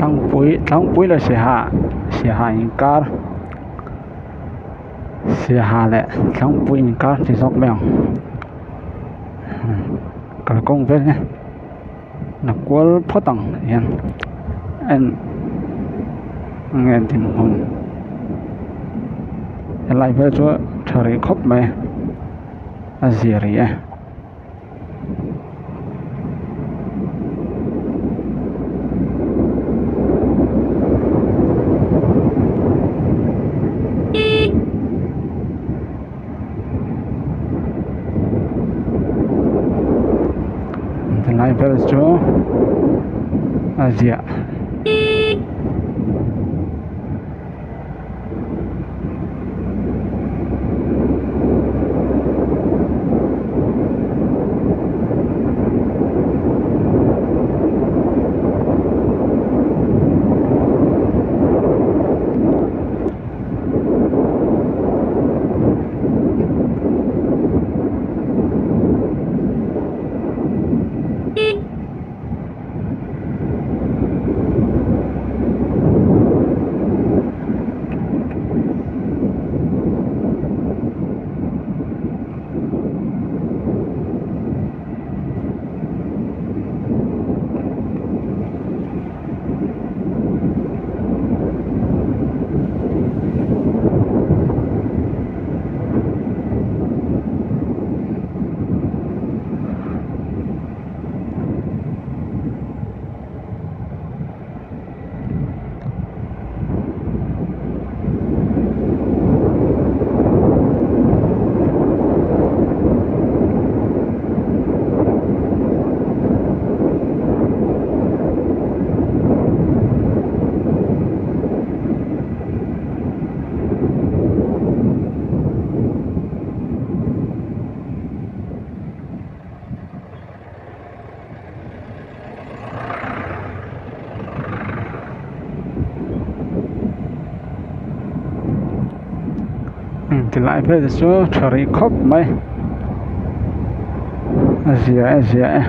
Thlangpui Thlangpui leh Siaha Siaha inkar Siaha leh Thlangpui inkar ti zawk mai ang kalkawng vel hi la kual phawt ang hian en enge dinhmun helai vel chu tha rih khawp mai a zia rih e. Helai vel chu a ziah. Tilai vel chu tha rih khawp mai a zia e zia e.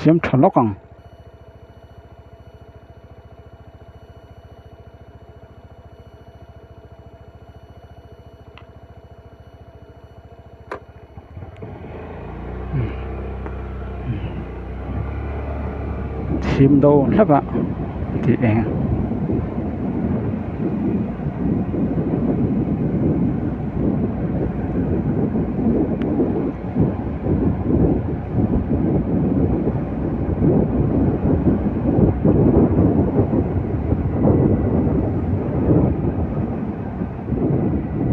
Siam tha lawk ang. Thim do hlek a tih eng.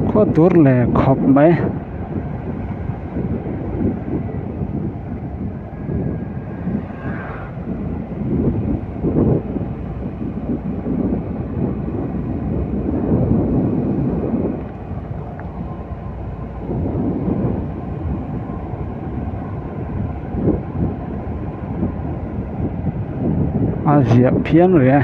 Khaw dur leh khawp mai. A ziah phian rih a.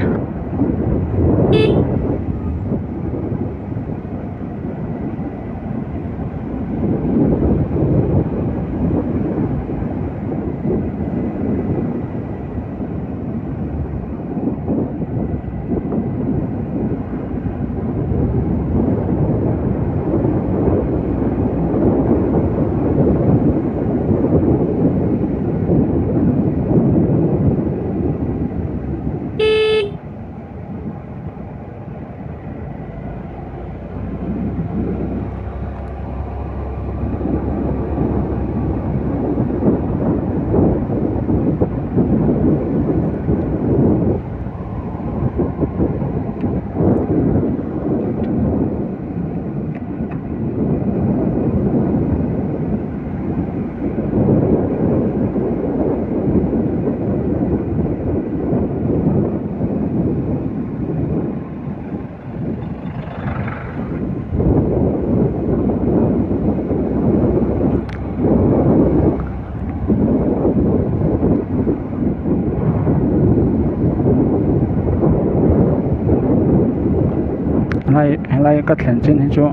Helai helai ka thlen chin hi chu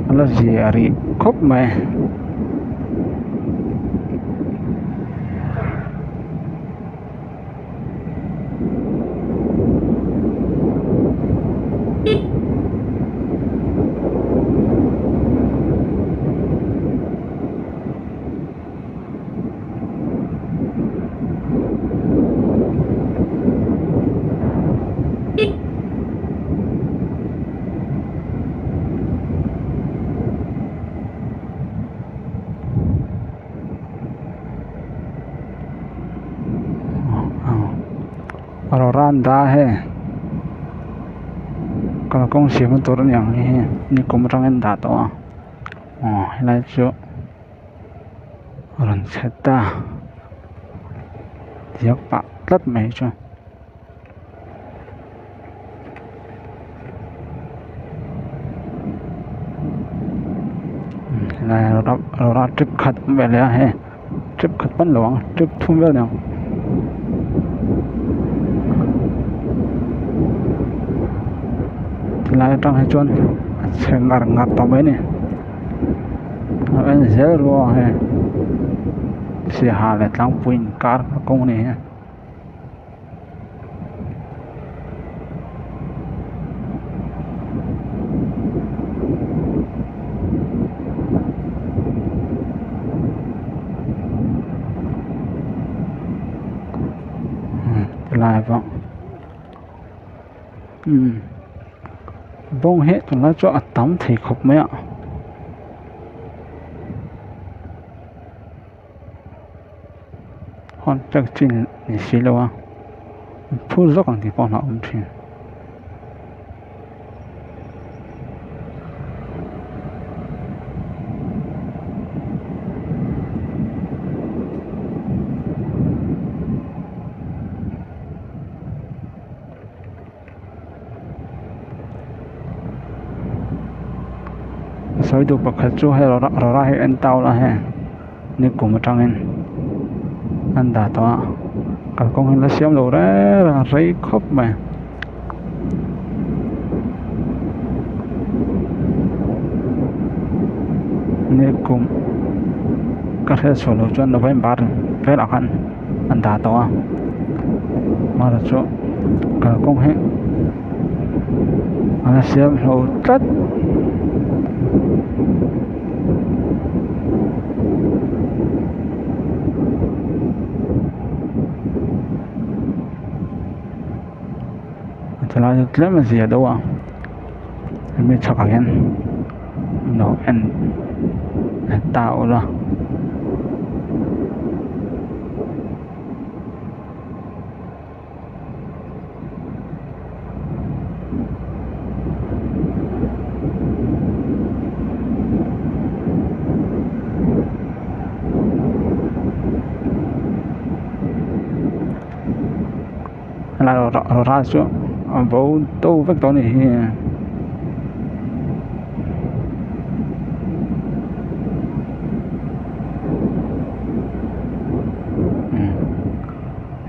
a la zia rih khawp mai. Rawranda hei kalkawng siamna tur a ni ang hi nikum atangin dah tawh a aw helai chu a rawn chhe ta diak pah tlat mai chu. Rawra trip khat awm ve leh a hei trip khat pawn lo ang trip thum vel a ni ang. Tilai atang hi chuan a chhe ngar ngar tawh mai a ni a en zel rual a hei Siaha leh Tlangpui inkar kawng a ni hi. Tilai pawh umm bawng hi tunlai chu a tam thei khawp mai a. Contact chin ni si lo a phur zawk ang tih pawh a awm thin. Sawi duh pakhat chu hei rawra hi en tau la hei nikum atangin an dah tawh a kalkawng hi la siam lo reng reng a rei khawp mai. Nikum ka hriat sual loh chuan November velah khan an dah tawh a amaherawh chu kalkawng hi a la siam hlo tlat. Tilai chu tlem a zia deuh a hemi chhakah hian lo en ta ula. Helai rawra chu a bo to vek tawh a nih hi.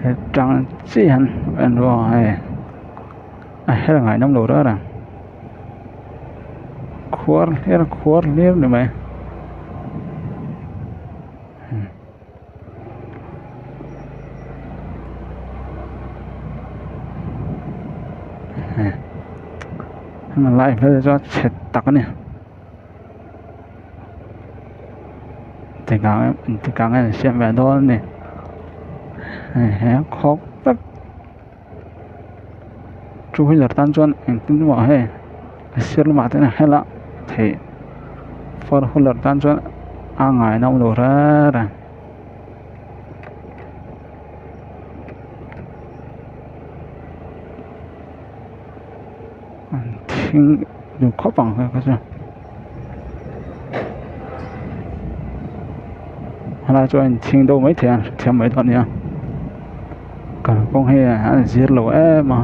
He tang chiah hian a en ruang a hei a her ngaihnawm lo reng reng khuar hlir khuar hlir ni mai. Lai vel chu a chhe tak a ni tikang tikang a insiam ve dawn a ni he khawk vek two wheeler tan chuan engtin emaw hei a sir lamah te hian a hel a theih four wheeler tan chuan a ngainawm lo reng reng. An thing duh khawp ang kha chu helai chu a inthing deuh maithei a hrethiam mai dawn a nia kalkawng hi a zir lo em a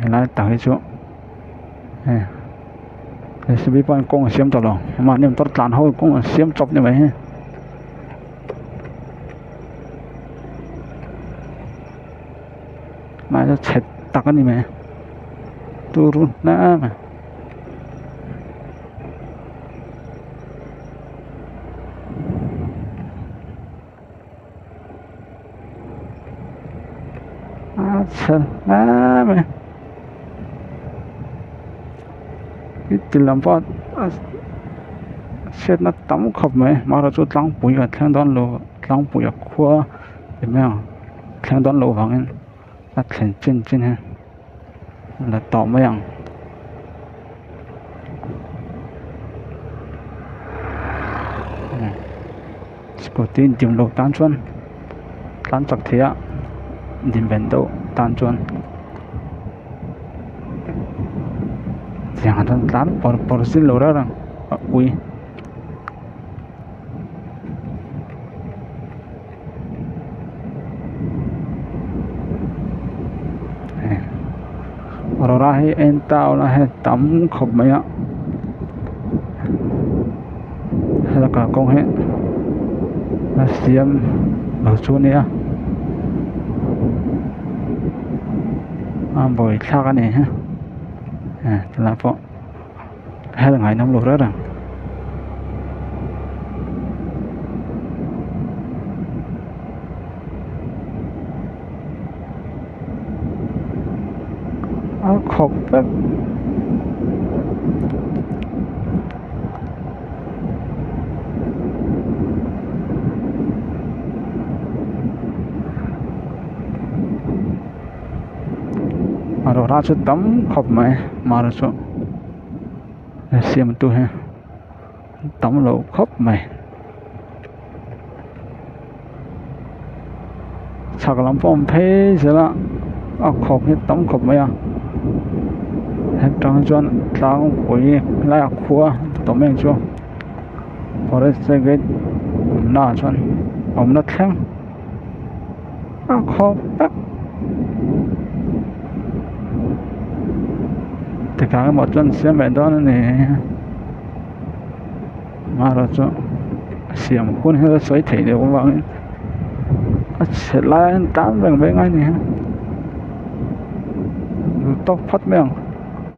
helai tak hi chu hei J C B pawhin kawng a siam tawh lo mahni motor tlan ho kawng an siam chawp ni mai hi. Mahse chhe tak a ni mai turu hle mai. A chhe hle mai i ti lam pawh a chhiatna tam khawp mai amaherawhchu tlangpui a thleng dawn lo tlangpui a khua ti mai ang thleng dawn loh vangin a thlen chin chin hi la tawh mai ang. Scooty dim loh tan chuan tlan chak theih a dim ven deuh tan chuan tiang ah chuan tlan pawr pawr zil lo reng reng a ui. Rawra hi en ta ula hei tam khawp mai a helai kalkawng hi a siam lo chu a nia a buaithlak a ni hi tunah pawh hel ngaihnawm lo reng reng. A khawp vek a rawra chu tam khawp mai mara chu a siam tu hi tam lo khawp mai. Chhak lam pawh a awm phei zel a a khawp hi tam khawp mai a hetang chuan tlangpui laiah khua tawm em chu forest gate awmna ah chuan awmna thleng a khawp vek tikhan emaw chuan siam leh dawn a ni. Amaherawhchu a siam hun hi a sawi theih loh avangin a chhe lai a tan reng reng a ni a duh tawk phawt mai ang.